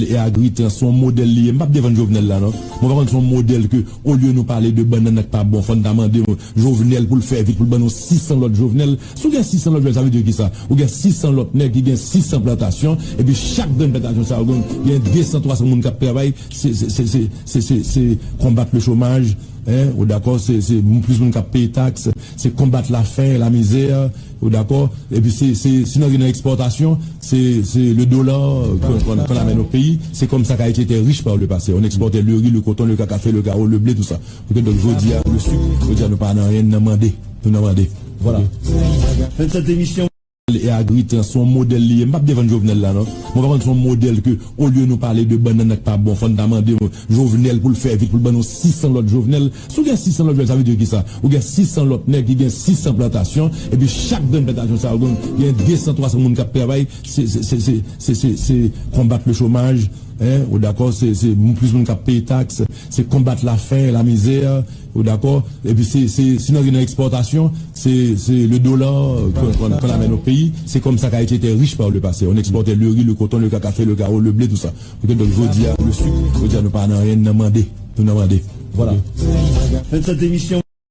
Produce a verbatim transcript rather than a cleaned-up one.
E Agritrans se yon modèl li ye. M p ap defann Jovenel la non. Mwen pa konn se yon modèl ke olye nou pale de bannann nan k pa bon, fò n ta mande Jovenel pou l fè vit, pou l ban nou sis san lòt Jovenel. Si w gen sis san lòt Jovenel, sa vle di ki sa? Ou gen sis san lòt nèg ki gen sis san plantasyon, epi chak grenn plantasyon sa yo gen, gen de san, twa san moun k ap travay. Se, se, se, se, se, se, se konbat le chomaj, hein, ou dakò? Se, se plis moun k ap peye taks, se konbat lafen, lamizè, ou dakò? Epi se, se, si n antre nan ekspòtasyon, se, se le dola qu'on, qu'on, qu'on amène au pays. C'est comme ça qu'Haïti était riche par le passé. On exportait le riz, le coton, le café, le cacao, le blé, tout ça. Ok, donk, jodi a, le sik, jodi a, nou pa nan anyen, nou nan mande. Nou nan mande. Voilà. Fen de cette émission. E Agritrans se yon modèl li ye. M p ap defann Jovenel la non. Mwen pa konn se yon modèl ke olye nou pale de bannann nan k pa bon, fò n ta mande Jovenel pou l fè vit, pou l ban nou sis san lòt Jovenel. Si w gen sis san lòt Jovenel, sa vle di ki sa? Ou gen sis san lòt nèg ki gen sis san plantasyon, epi chak grenn plantasyon sa yo gen, gen de san, twa san moun k ap travay. Se, se, se, se, se, se, se konbat le chomaj, hein, ou dakò? Se, se plis moun k ap peye taks, se konbat lafen, lamizè, ou dakò? Epi se, se, si n antre nan ekspòtasyon, se, se le dola qu'on, qu'on, qu'on amène au pays. C'est comme ça qu'Haïti était riche par le passé. On exportait le riz, le coton, le café, le cacao, le blé, tout ça. Ok, donk, jodi a, le sik, jodi a, nou pa nan anyen, nou nan mande. Nou nan mande. Voilà. Fen de cette émission.